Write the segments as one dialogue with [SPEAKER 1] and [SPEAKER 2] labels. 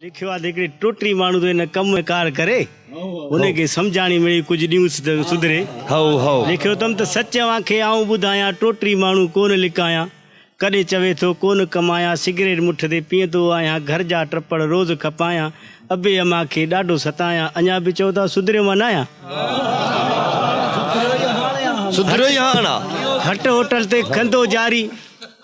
[SPEAKER 1] لکيو آ ته هڪڙي ٽوٽري ماڻهو ٿو ان ڪم ڪار ڪري ان کي سمجهاڻي مڙئي ڪجهه ڏيونس ته سڌري. لکيو اٿم ته سچ اوهان کي آئون ٻڌايان ٽوٽري ماڻهو ڪونه لڪايان ڪڏهن چوي ٿو ڪونه ڪمايان سگريٽ مٺ تي پيئندو آهيان گهر جا ٽپڙ روز کپايان ابي امان کي ڏاڍو ستايان اڃا به چئو ٿا سڌريو مان ناهيان.
[SPEAKER 2] سڌريو ئي هاڻ آ.
[SPEAKER 1] هٽ هوٽل تي کنڌو جاري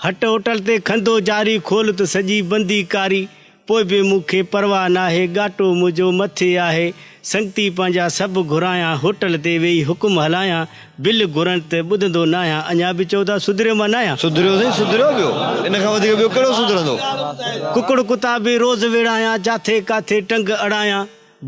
[SPEAKER 1] هٽ هوٽل تي کنڌو جاري کول ته سڄي بندي ڪاري پوء به مون کي پرواهه ناهي، ڳاٽو منهنجو مٿي آهي. سنگتي پنهنجا سڀ گهرايان، هوٽل تي ويهي حڪم هلايان، بل گهرن ته ٻڌندو ناهيان، اڃا به چئو ٿا سڌريو مان ناهيان.
[SPEAKER 2] سڌريو سائين سڌريو پيو، ان کان وڌيڪ ٻيو ڪهڙو سڌرندو.
[SPEAKER 1] ڪڪڙ ڪتا به روز ويڙهايان، جاٿي ڪاٿي ٽنگ اڙايان،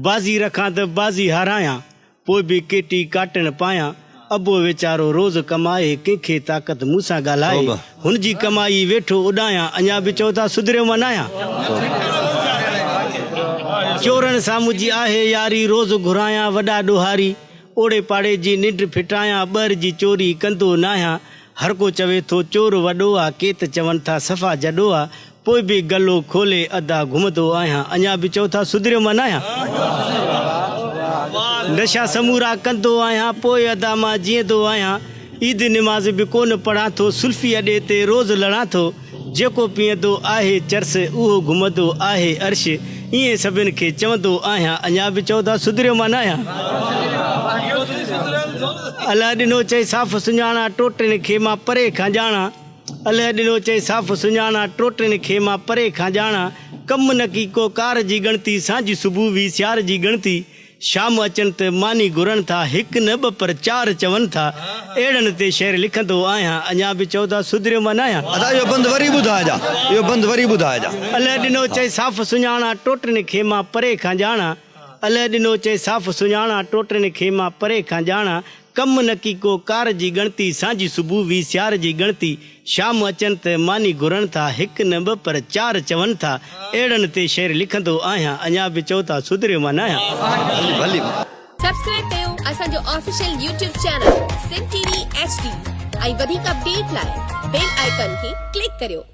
[SPEAKER 1] بازي رکان ته بازي هارايان، پوء به ڪيٽي ڪاٽڻ پايان. ابو ويچارو روز ڪمائي، ڪنهن کي طاقت مون سان ڳالهائي. هن جي ڪمائي ويٺو اڏايان، اڃا به چئو ٿا سڌريو مان ناهيان. چورن سان منهنجي آهي ياري، روز گهرايان وڏا ڏوهاري. اوڙي پاڙي جي ننڊ ڦٽايان، ٻهر جي چوري ڪندو ناهيان. هر ڪو چوي ٿو چور وڏو آ، ڪي ته چون ٿا صفا جڏو آ. پوء به گلو کولي ادا گهمندو آهيان اڃا به چئو ٿا سڌريو مان ناهيان نشا سمورا ڪندو آهيان پوء ادا مان جيئندو آهيان عيد نماز به ڪونه پڙهان ٿو سلفي اڏي تي روز لڙان ٿو جيڪو پيئندو آهي چرس اهو گهمندو آهي عرش ائين سڀن کي چوندو آهيان اڃا به چئو ٿا سڌريو مان ناهيان الله ڏنو چئي صاف سڃاڻان ٽوٽن کي مان پري کان ڄاڻان. الهه ڏنو چئي صاف سڃاڻان، ٽوٽن کي مان پري کان ڄاڻان، ڪم نه ڪي ڪو ڪار جي ڳڻتي، سانجهي صبح وي سيار جي ڳڻتي، شام اچن ته ماني گهرن ٿا، هڪ نه ٻه پر چار چون ٿا، اهڙن تي شعر لکندو آهيان، اڃا به چئو ٿا سڌريو مان ناهيان.
[SPEAKER 2] ادا اهو بند وري ٻڌائجا اهو بند وري ٻڌائجا.
[SPEAKER 1] الهه ڏنو چئي صاف سڃاڻان، ٽوٽن کي مان پري کان ڄاڻان، الهه ڏنو چئي صاف سڃاڻان، ٽوٽن کي مان پري کان ڄاڻان، ڪم نه ڪي ڪو ڪار جي ڳڻتي، سانجهي صبح وي سيار جي ڳڻتي، شام اچن ته ماني گهرن ٿا، هڪ نه ٻه پر چار چون ٿا، اهڙن تي شعر لکندو آهيان، اڃا به چئو ٿا سڌريو مان ناهيان.
[SPEAKER 2] ڀلي ڀلي.
[SPEAKER 3] سبسڪرائب ڪيو اسان جو official YouTube channel Sindh T V H D ۽ وڌيڪ اپڊيٽ لاء بيل آئيڪان کي ڪلڪ ڪريو.